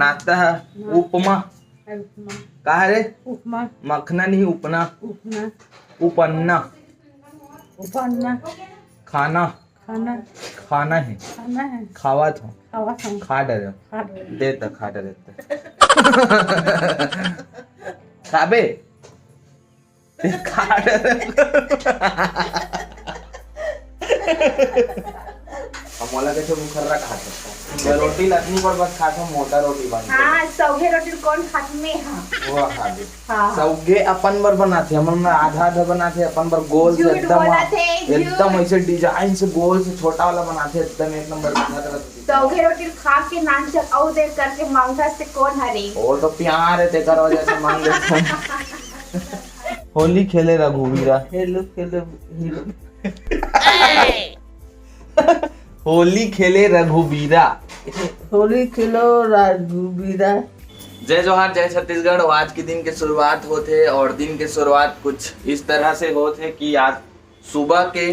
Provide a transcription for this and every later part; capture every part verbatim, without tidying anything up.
नाश्ता है। उपमा। उपमा। का है रे? उपमा। मखना नहीं, उपना। उपना। उपन्ना। उपन्ना। खाना। खाना। खाना है। खाना है। खावत हूँ। खावत हूँ। खा डरे। खा डरे। दे त खा डरे त। खाबे? ते खा डरे। हम वाला कैसे मुखर्रा खा सकता है? मैं रोटी लखनी पर बस खाता हूँ, मोटा रोटी बन हाँ, सौघे रोटी कौन खात में हाँ। वो खा दे। हाँ। सौघे अपन बर बनाथे, हमन आधा आधा बनाथे अपन बर, गोल से झूठ एकदम, बोलत हे, झूठ। एकदम ऐसे डिजाइन से गोल से छोटा वाला बनाथे, एकदम एक नंबर दिखत रहथे। सौघे रोटी खा के नान चक अउ देर करके मांगता से कौन हरे? वो तो प्यार है, तेकर वजह से मांग लेथे। होली खेले रघुवीरा। Hello, hello, hello. होली खेले रघुबीरा। होली खेलो रघुबीरा। जय जोहार, जय छत्तीसगढ़। और आज के दिन के शुरुआत होत हे और दिन के शुरुआत कुछ इस तरह से होत हे कि आज सुबह के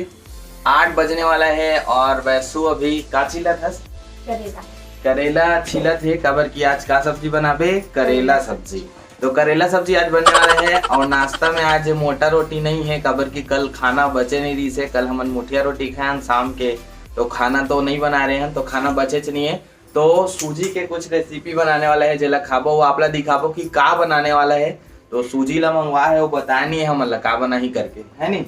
आठ बजने वाला है और वैसु अभी का छीलत हस? करेला। करेला छीलत हे, काबर कि आज का सब्जी बनाबे? करेला सब्जी। तो करेला सब्जी आज बनने वाला है और नाश्ता में आज मोटा रोटी नहीं है, काबर कि कल खाना बचे नहीं रहिस हे। कल हमन मुठिया रोटी खायन शाम के, तो खाना तो नहीं बना रहे हैं, तो खाना बचेच नहीं है। तो सूजी के कुछ रेसिपी बनाने वाला है, जेला खाबो, वो आप ला दिखाबो कि का बनाने वाला है। तो सूजी ला मंगवा है, वो बताया नहीं है हमन ला का बनाही करके, है नी?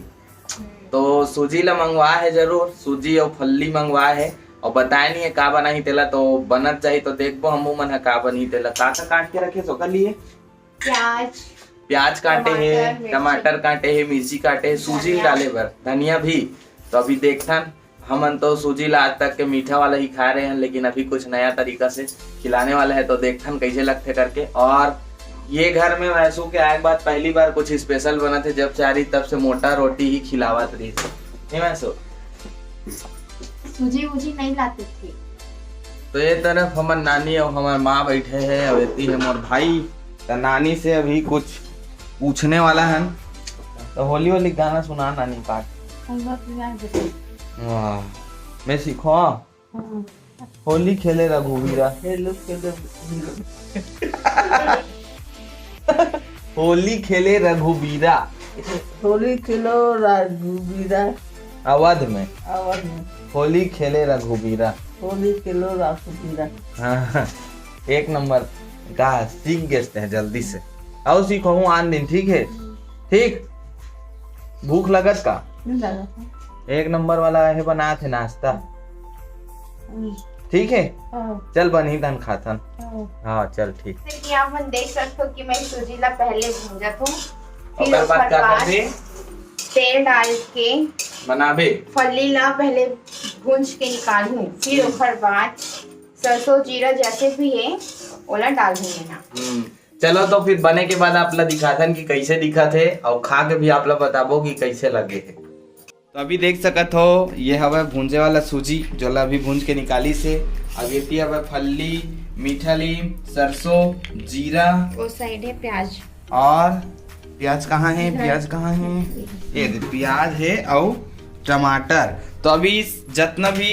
तो सूजी ला मंगवा है जरूर, सूजी और फल्ली मंगवा है, और बताया नहीं है का बनाही तेला, तो बनत जाही तो देखबो हमू मन ह का बनही तेला। का का काट के रखे सो कर लिए? प्याज, प्याज काटे हे, टमाटर, मिर्ची। टमाटर काटे हे, मिर्ची काटे हे, सूजी धनिया। डाले बर धनिया भी। तो अभी देखथन, हमन तो सूजी ला आज तक के मीठा वाला ही खाए रहे हैं, लेकिन अभी कुछ नया तरीका से खिलाने वाला है, तो देखथन कैसे लगथे करके। और ये घर में वैसू के आए के बाद पहली बार कुछ स्पेशल बनत हे, जब से आ रही तब से मोटा रोटी ही खिलावत रही। नहीं वैसू? सूजी वूजी नहीं लाते थे। तो ये तरफ हमर नानी और हमर माँ बैठे हैं और एती है मोर भाई। तो नानी से अभी कुछ पूछने वाला है, तो होली होली गाना सुना नानी पाठ। वाह, मैं सीखो। हाँ। होली खेले रघुवीरा। Hello, hello, hello. होली खेले रघुबीरा। होली खेलो रघुबीरा। अवध में। अवध में। होली खेले रघुबीरा। होली खेलो रघुबीरा। हाँ, एक नंबर। का सीख गेस ते जल्दी से। आओ सीखो हूँ आन दिन, ठीक है? ठीक। भूख लगत का? नहीं लगत। एक नंबर वाला है, बनात है नाश्ता। हम्म। ठीक है? हाँ। चल बनही तन खाथन। हाँ। हाँ, चल ठीक। जैसे कि आप मन देख सकते हो कि मैं सूजी ला पहले भूंजत हूँ, फिर ओकर बाद ओकर का बाद करबे? तेल डाल के बनाबे? फली ला पहले भूंज के निकालूं, फिर हम्म। ओकर बाद सरसों जीरा जैसे भी है ओला डालूं मैं। हम्म। चलो तो फिर बने के बाद आप ला दिखाथन कि कैसे दिखत हे और खा के भी आप ला बताबो कि कैसे लगे हे। तो अभी देख सकत हो, ये हवय भूंजे वाला सूजी, जोला अभी भूंज के निकालिस हे। अब एती हवय फल्ली, मीठा लीम, सरसों, जीरा। वो साइड है प्याज। और प्याज कहाँ है? इधर। प्याज कहाँ है? ये दे, प्याज है और टमाटर। तो अभी इस जतना भी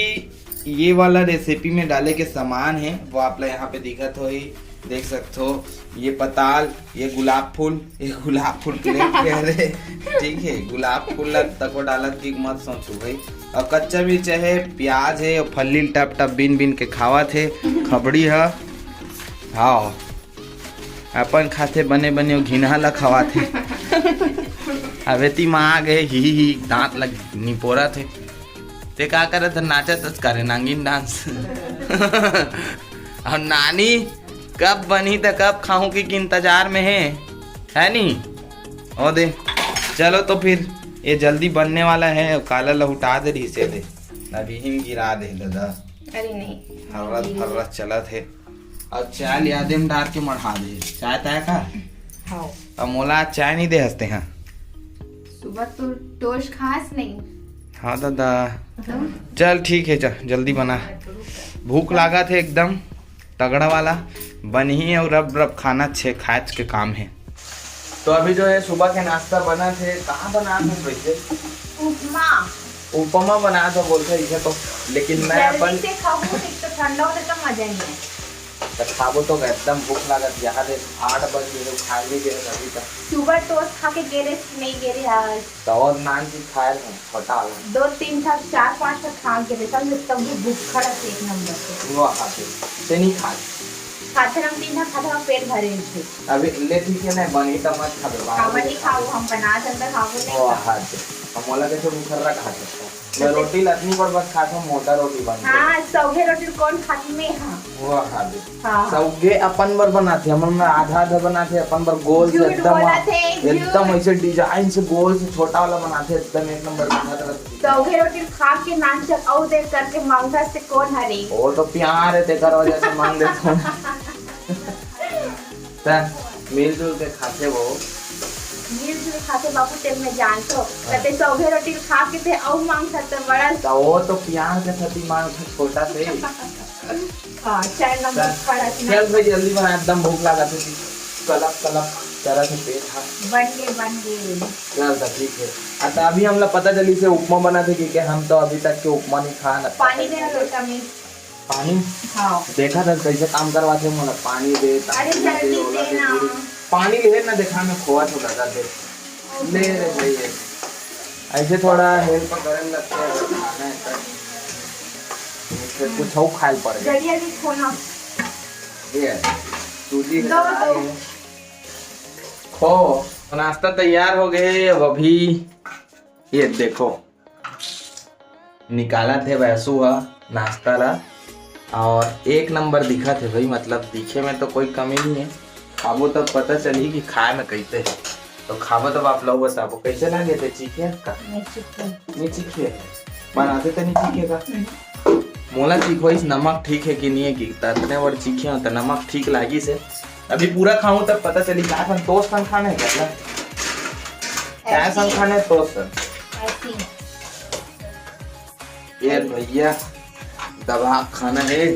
ये वाला रेसिपी में डाले के सामान है, वो आप ला यहाँ पे दिखत होही, देख सकत हो। ये पताल, ये गुलाब फूल, ये गुलाब फूल प्लेट पे हरे, ठीक है, गुलाब फूल ला तको डालत की मत सोचू भाई। और कच्चा मिर्चा है, प्याज है, और फल्ली टप टप बीन बीन के खावत है, खबड़ी है। हाँ, अपन खाथे बने बने, वो घिनहा ला खवाथे। अब एती माँ आ गए, ही ही दांत लग निपोरत हे। ते का करत हे? नाचत हस का रे नांगिन डांस। और नानी कब बनही त कब खाहूं की, की इंतजार में है, है नी? ओ दे, चलो तो फिर ये जल्दी बनने वाला है। काला लहुटा दे रही से दे, अभी हिम गिरा दे दादा। अरे नहीं। हर्रत फर्रत चलत हे। और चाय लिया दे, हम डार के मढ़ा दे। चाय ताय का? हाँ। अब मोला आज चाय नहीं दे हंसते हैं। सुबह तो टोस्ट खास नहीं। हाँ दादा। तो? चल ठीक है, जा जल्दी बना। भूख लागत है एकदम तगड़ा वाला। बनही और रब रब खाना छे खाच के काम है। तो अभी जो है सुबह के नाश्ता बना थे, कहाँ बना थे वैसे? उपमा। उपमा बना था बोलते इसे तो, लेकिन मैं जल्दी अपन से खाऊं तो एक तो ठंडा होता तो मजा नहीं है। त खाबो तो एकदम भूख लागत, यहाँ दे आठ बज गे, खाए नहीं दे अभी तक। सुबह टोस्ट खा के गे रहे कि नहीं गे रहे आज? तो और नान की खाए हैं, छोटा वाला। दो तीन ठा, चार पांच ठा खा के रहे, समझे? तब भी भूख खड़ा थे एक नंबर से। वो खाते, ते नहीं खाए। खाते हम तीन ठा, खाते हम पेट भरे थे। अभी ले ठीक है ना, बनी तो मत खाबे, बाहर खावा से नहीं खाबे। खाओ, हम बना सकते खाबो नहीं वो खा। खाते, हम बोला कैसे मुखर्रा खा सकता। मैं रोटी लतनी पर बस खाता हूँ, मोटा रोटी बन हाँ, सौभे रोटी कौन खाती? मैं हाँ। वो खाते। हाँ। सौगे अपन बर बनाते, हमन आधा आधा बनाते अपन बर, गोल से झूठ एकदम, बोला थे, झूठ। एकदम ऐसे डिजाइन से गोल से छोटा वाला बनाते, एकदम एक नंबर दिखत रहते। सौभे रोटी खा के नान चक और देर करके मांगता से कौन हरे? वो तो प्यार है, तेकर वजह से मांग देता हूँ। त मिलजुल के खाते वो। मिलजुल खाते बाबू, तेल में जानतो। कते सौभे रोटी खा के थे और मांग सकते बड़ा। त वो तो प्यार के साथ ही मांग था, छोटा से। हाँ, चार नंबर खड़ा थी। चल भाई, जल्दी बना, एकदम भूख लगा थी, कलप कलप तरह से पेट हा। बन गए, बन गए। चल त ठीक है। आ, त अभी हमला पता चली से उपमा बना थे कि, कि हम तो अभी तक के उपमा नहीं खाना। पानी देना लोटा में। पानी हाँ। देखा था कैसे काम करवाते, मोला पानी दे, तांबू अरे, दे, जल्दी ओला दे, देना। पूरी। पानी ले ना, देखा मैं खोआ छोटा कर दे। ले रे भाई, ये। ऐसे थोड़ा हेल्प करन लगते हैं, खाना है तब। फिर कुछ हो खाए पड़े। जल्दी जल्दी खोना। ये है, सूजी है, दो, दाल दो। है। खो, नाश्ता तैयार हो गए। अब अभी ये देखो, निकाला थे वैसू हा नाश्ता ला, और एक नंबर दिखा थे भाई, मतलब दिखे में तो कोई कमी नहीं है। खाबो तब पता चली कि खाए में कैसे है। तो खाबो तब आप लोग बताबो कैसे लगे थे, चीखे का? मैं चुप हूँ। नहीं चीखे, बनाते तो नहीं चीखे का। मोला चीखो इस नमक ठीक है कि नहीं है, कि ततने बड़ चीखे हो तो नमक ठीक लागी से। अभी पूरा खाऊं तब पता चली। क्या संतोष संग खाना है क्या? क्या संग खाना है? तोस संग। ऐसी। ये भैया, दबा खाना है।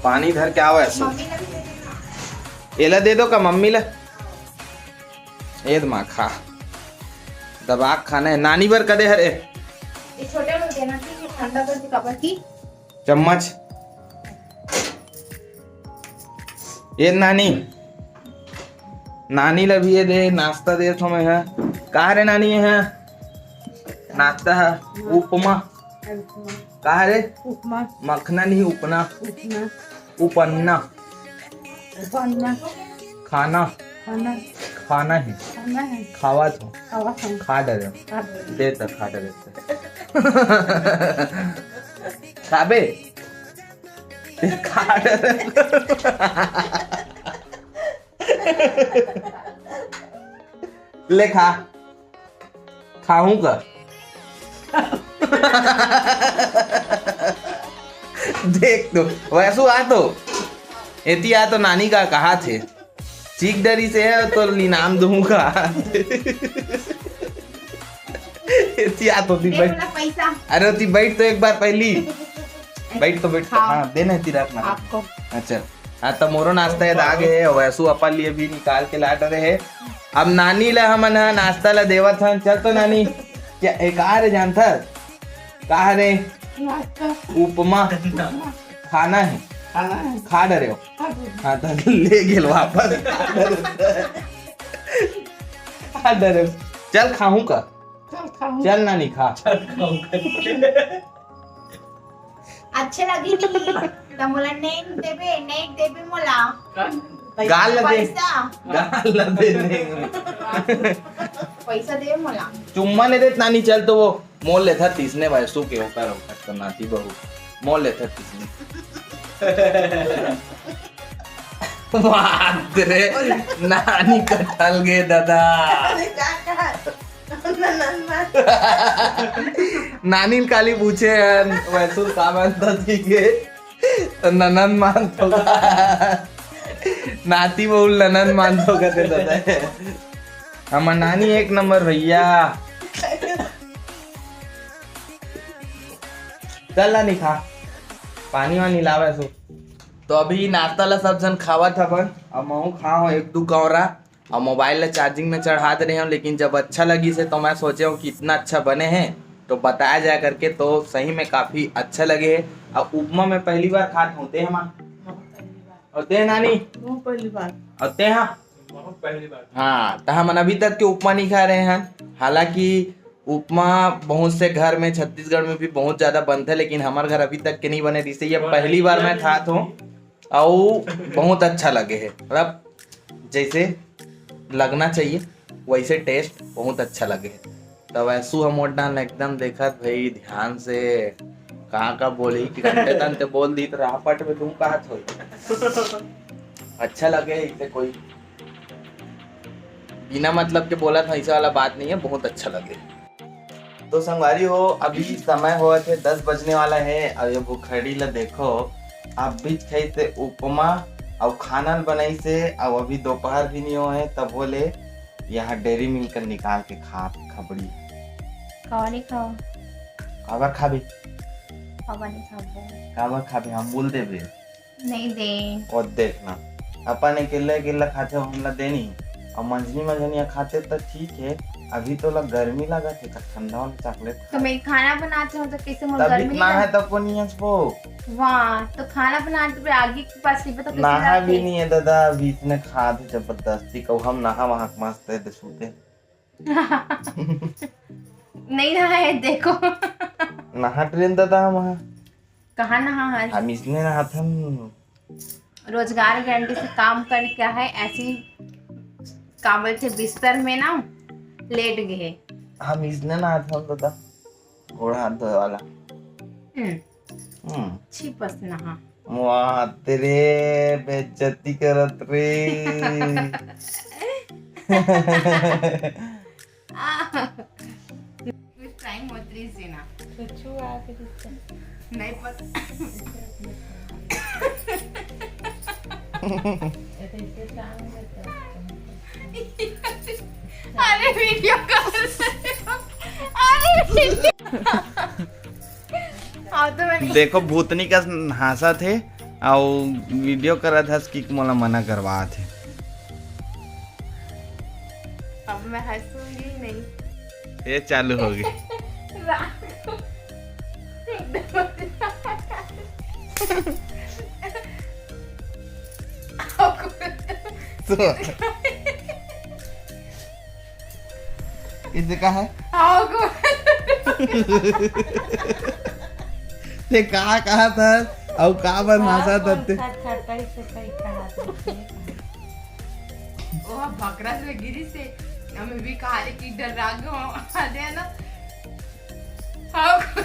पानी धर के आवा ऐसो। मम्मी ने भी दे देना। एला दे दो का मम्मी ला? ए मा खा, दबा खाना है। नानी बर कदे हरे? ये छोटे में देना, ठीक है, ठंडा कर दी, काबर की? चम्मच। ये नानी, नानी ला भी ये दे, नाश्ता दे थो मैं है। का रे नानी, ये है नाश्ता है, उपमा। का रे? उपमा। मखना नहीं, उपना। उपमा। उपन्ना। उपमा। खाना। खाना। खाना है। खाना है। खावा थो। खावा खाना। खा डरे। खा डरे। दे त खा डरे। खाबे? खा डरे। ले खा। खाहूं का? देख तो, वैसू आ तो। एती आ तो नानी का कहा थे। चीख डरी से है तो इनाम दूंगा। एती आ तो ती दे बैठ। बोला पैसा। अरे ती बैठ तो एक बार पहली। बैठ तो बैठ तो। हाँ। हाँ, देना है ती रखना। आपको। अच्छा। हाँ, तो मोरो नाश्ता ये दाग है, वैसू अपन लिए भी निकाल के लाट रहे हैं। अब नानी ला हमन ह नाश्ता ला देवत हन। चल तो नानी, क्या एक आ रे जानथस? का रे? नाश्ता। उपमा। खाना है। खाना है। खा डरे हो? खा डरे। हाँ, तो ले गेल वापस। खा डरे हो। चल खाहूं का? चल खाऊं। चल नानी खा। अच्छे लगी नहीं, तो बोला, "नहीं देबे, नहीं देबे मोला।" गाल लगे। पैसा। गाल लगे नहीं। पैसा दे मोला। चुम्मा नहीं देत नानी, चल तो वो मोल लेथा तीसने भाई सू के होकर होकर तो नाती बहू मोल लेथा तीसने। बाप रे, नानी कटल गे दादा। नानी काली पूछे हैं, वैसू का मानता थी के? तो ननन मानतो। नाती बहू ननन मानतो कहते दादा। हमर नानी एक नंबर भैया। चल ला नहीं खा, पानी वानी लावे सो। तो अभी नाश्ता ला सब जन खावत हवन, अब महू खा हो एक दू कौरा। और मोबाइल ला चार्जिंग में चढ़ा दे रहे हूँ, लेकिन जब अच्छा लगी से तो मैं सोचे हूँ कि इतना अच्छा बने हैं तो बताया जाए करके। तो सही में काफी अच्छा लगे है। और उपमा मैं पहली बार खात हूँ, ते हमा अउ ते नानी? वो पहली बार। अउ ते हा? बहुत पहली बार। हाँ, तो हमन अभी तक के उपमा नहीं खा रहे हैं। हालांकि उपमा बहुत से घर में, छत्तीसगढ़ में भी बहुत ज्यादा बनथे, लेकिन हमर घर अभी तक के नहीं बने, जिसे ये पहली बार मैं खात हूँ। अउ बहुत अच्छा लगे है, मतलब जैसे लगना चाहिए वैसे टेस्ट बहुत अच्छा लगे है। तब ऐसू हम ओढ़ना एकदम देखत भाई ध्यान से, कहाँ का बोली कि घंटे तन ते बोल दी तो रापट में तुम कहा थोई। अच्छा लगे इसे कोई बिना मतलब के बोला था, ऐसा वाला बात नहीं है, बहुत अच्छा लगे। तो संगवारी हो, अभी समय होवत हे दस बजने वाला है। अब ये भुखड़ी ला देखो, अब बीच खाई से उपमा अउ खाना ल बनाई से, अब अभी दोपहर भी नहीं हो है, तब बोले यहाँ डेयरी मिल्क निकाल के खा खबड़ी। खावा नहीं खावा। काबर खाबे? खावा नहीं खाबो। काबर खाबे? हम बोल देबे। नहीं दे। और देखना, अपन अकेले अकेले खाते हो, हमला देनी, और मंझनी मंझनिया खाते तो ठीक है। अभी तो ला गर्मी लगा थे, तो ठंडा वाला चॉकलेट तो मैं खाना बनाते हो तो कैसे मन तब गर्मी इतना लगा? है तब को नहीं हंसबो। वाह, तो खाना बनाते पे आगे के पास नहीं पता कैसे नहा भी जाते? नहीं है दादा, अभी इतने खाते जबरदस्ती को हम नहा वहाँ मस्त है दे सूते। नहीं नहा है, देखो। नहा ट्रेन दादा हम वहाँ। कहाँ नहा है? हम इसने नहाथन। रोजगार गारंटी से काम करके है, ऐसी काबल से बिस्तर में ना लेट गए। हम इसने नहाथन दादा, गोड़ हाथ धोए वाला। हम्म। हम्म। छिपस नहा। वाह, तेरे बेइज्जती करत रे। टाइम होत रहिस हे ना। कुछु आके दिखता। नहीं पता। ऐसे काम करता है। अरे वीडियो कॉल। अरे वीडियो। अब तो मैंने देखो भूतनी का हाँसा थे, अउ वीडियो करत हस कि मोला मना करवात हे। अब मैं हंसूंगी नहीं। ये चालू होगी। रात को एकदम तो इसे का है? आओ को। ते का कहा था? अउ का बर हाँ, हाँसा कौन तत्ते? सा छटाई से कहीं कहा था? वो बकरा से गिरी से, हमें भी कहा रे कि डर राग हो, आ जाए ना। आओ को।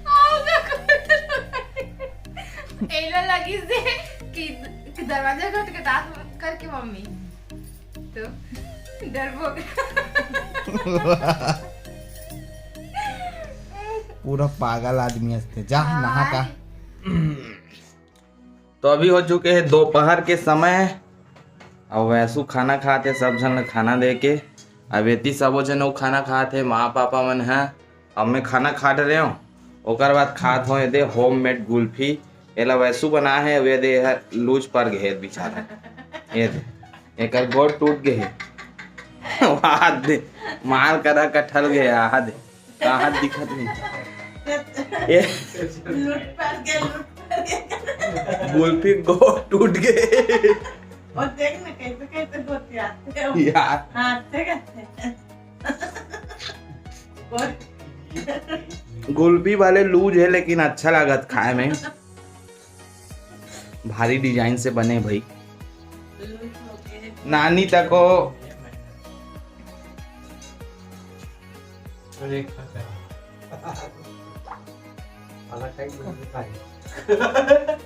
आओ को। एला लगी से कि, कि दरवाजा खटखटात करके मम्मी। तो डरबो। पूरा पागल आदमी हंसते। जा, नहा का। हाँ। तो अभी हो चुके हैं दोपहर के समय। अब वैसू खाना खाते, सब झन ल खाना दे के। अब एती सबो झन अउ खाना खाते, माँ पापा मन ह। अब मैं खाना खा डरे हूँ, ओकर बाद खात हो एदे होममेड गुल्फी। एला वैसू बना है, अब एदे एहर लूज पर गे हे बेचारा। ये दे, एकर गोड़ टूट गे हे। वाह दे, मार करा कठल गे, आहा दे, आहा दिखत नहीं। ए, लूट पर गे, लूट पर गे। गुल्फी गोड़ टूट गे। और देख ना, कैसे, कैसे गोतियाते हो। यार। हाँ, ठीक है। गुल्फी वाले लूज है, लेकिन अच्छा लागत खाए में। भारी डिजाइन से बने भाई। नानी तको।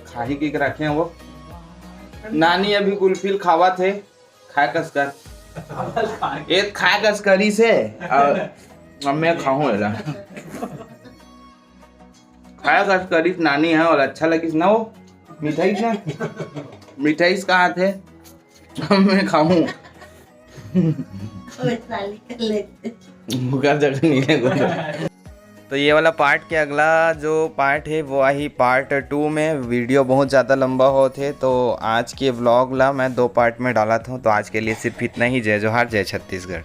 खाही की रखे हैं वो। नानी अभी गुल्फी खावा थे। खाए कस कर। ए खाए कस करी से। अब मैं खाऊं एला। खाए कस करी नानी है और अच्छा लगिस ना वो। मिठाई से, मिठाई से कहा थे। अब मैं खाऊं। ओकर जगह नहीं है। तो ये वाला पार्ट के अगला जो पार्ट है वो आही पार्ट टू में। वीडियो बहुत ज़्यादा लंबा होत है, तो आज के व्लॉग ला मैं दो पार्ट में डालत हूँ। तो आज के लिए सिर्फ इतना ही। जय जोहार, जय छत्तीसगढ़।